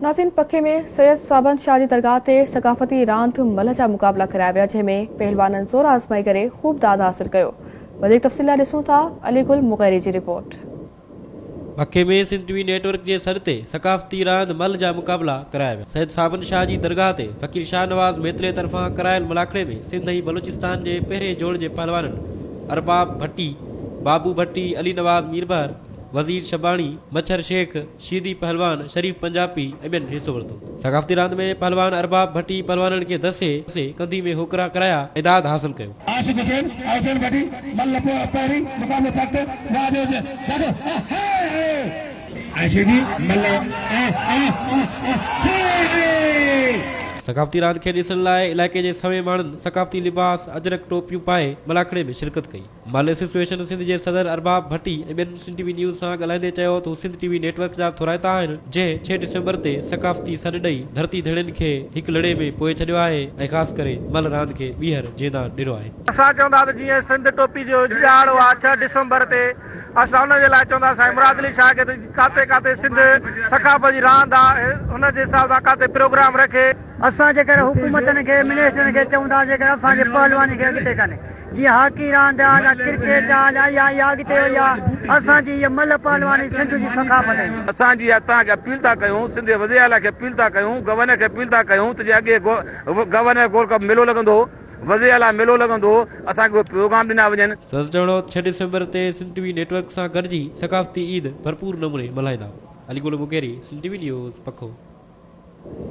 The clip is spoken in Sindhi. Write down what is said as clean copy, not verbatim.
ناظرين پکي ۾ سيد صابن شاهه جي درگاهه تي ثقافتي راند ملهه جا مقابلا ڪرايا ويا جنهن ۾ پهلوانن زور آزمائي ڪري خوب داد حاصل ڪيو وڌيڪ تفصيل لاء ڏسون ٿا علي گل مغيري جي رپورٽ. پکي ۾ سنڌ ٽي وي نيٽ ورڪ جي سڏ تي ثقافتي راند ملهه جا مقابلا ڪرايا ويا سيد صابن شاهه جي درگاهه تي فقير شاهنواز ميتلي طرفان ڪرايل ملاکڙي ۾ سنڌ ۽ بلوچستان جي پهرين جوڙ جي پهلوانن ارباب ڀٽي، بابو ڀٽي، علي نواز ميربحر، وزير شباڻي، مڇر شيخ، شيدي پهلوان، شريف پنجابي ۽ ٻين حصو ورتو. ثقافتي راند ۾ پهلوان ارباب ڀٽي پهلوانن کي دسي ڪنڌي ۾ هوڪرا ڪرايا ۽ داد حاصل ڪيو. عاشق حسين ۽ حسين ڀٽي ملهه پهرين مقابلو سخت واهه جو ڏاڍو آ هاء هاء. ۽ شيدي ملهه آ آ آ آ هاء هاء. ثقافتي راند کي ڏسڻ لاء علائقي جي سوين ماڻهن ثقافتي لباس، اجرڪ ٽوپيون پائي ملاکڙي ۾ شرڪت ڪئي. مال ايسوسيئيشن سنڌ جي صدر ارباب ڀٽي ۽ ٻين سنڌ ٽي وي نيوز سان ڳالهائيندي چيو ته هو سنڌ ٽي وي نيٽ ورڪ جا ٿورائتا آهن جنهن ڇهه ڊسمبر تي ثقافتي سڏ ڏئي ڌرتي ڌڻين کي هڪ لڙي ۾ پوئي ڇڏيو آهي ۽ خاص ڪري مل راند کي ٻيهر جيئندان ڏنو آهي. اسان چوندا ته جيئن سنڌ ٽوپي جو ڏهاڙو آ ڇهه ڊسمبر تي اسان ان جي لاء چوندا سائين مراد علي شاهه کي ته ڪاتي ڪاتي سنڌ ثقافت جي راند آ ان جي حساب سان ڪاتي پروگرام رکي. اسان جيڪر حڪومتن کي منسٽرن کي چئون ٿا جيڪر اسان جي پهلواني کي اڳتي ڪن جيئن هاڪي راند آ يا ڪرڪيٽ آ يا اها اها اڳتي وئي آ اسان جي هيء ملهه پهلواني سنڌ جي ثقافت ۽. اسان جي اها توهان کي اپيل ٿا ڪيون سنڌ جي وزير اعليٰ کي اپيل ٿا ڪيون گورنر کي اپيل ٿا ڪيون ته جي اڳي گورنر گولڊ ڪپ ميلو لڳندو هو وزير اعليٰ ميلو لڳندو هو اسان کي اهي پروگرام ڏنا وڃن. سندس چوڻ هو ته ڇهه ڊسمبر تي سنڌ ٽي وي نيٽ ورڪ سان گڏجي ثقافتي عيد ڀرپور نموني ملهائيندا. Ali Gul Mugheri, Sindh T V news, Pakho.